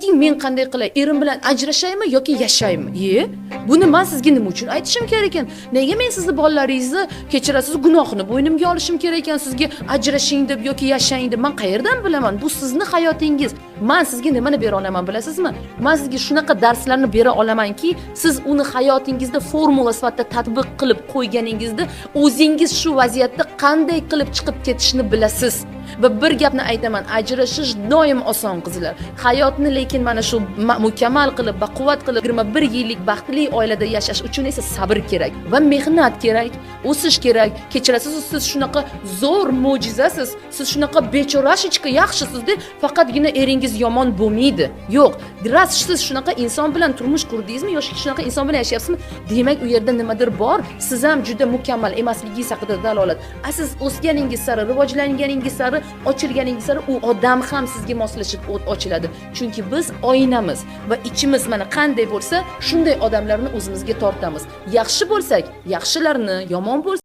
Ayting, men qanday qilay, erim bilan ajrashaymi yoki yashaymi? Ye, buni man sizga nima uchun aytishim kerak ekan? Nega men sizni bolalaringizni, kechirasiz, gunohini bo'ynimga olishim kerak ekan, sizga ajrashing deb yoki yashang deb? Man qayerdan bilaman? Bu sizni hayotingiz. Man sizga nimani bera olaman, bilasizmi? Man sizga shunaqa darslarni bera olamanki, siz uni hayotingizda formula sifatida tatbiq qilib qo'yganingizda, o'zingiz shu vaziyatda qanday qilib chiqib ketishni bilasiz. Va bir gapni aytaman: ajrashish doim oson, qizlar. Hayotni lekin mana shu mukammal qilib, baquvvat qilib, 21 yillik baxtli oilada yashash uchun esa sabr kerak va mehnat kerak, o'sish kerak. Kechirasiz, siz shunaqa zo'r mo'jizasiz, siz shunaqa бечорашечка yaxshisizda, faqatgina eringiz yomon bo'lmaydi. Yo'q, rost, siz shunaqa inson bilan turmush qurdingizmi yoki shunaqa inson bilan yashayapsizmi, demak, u yerda nimadir bor. Siz ham juda mukammal emasligingiz haqida dalolat. A siz o'sganingiz sari, rivojlanganingiz sari, ochilganingiz sari u odam ham sizga moslashib ochiladi, chunki biz oynamiz va ichimiz mana qanday bo'lsa, shunday odamlarni o'zimizga tortamiz. Yaxshi bo'lsak, yaxshilarni, yomon bo'lsak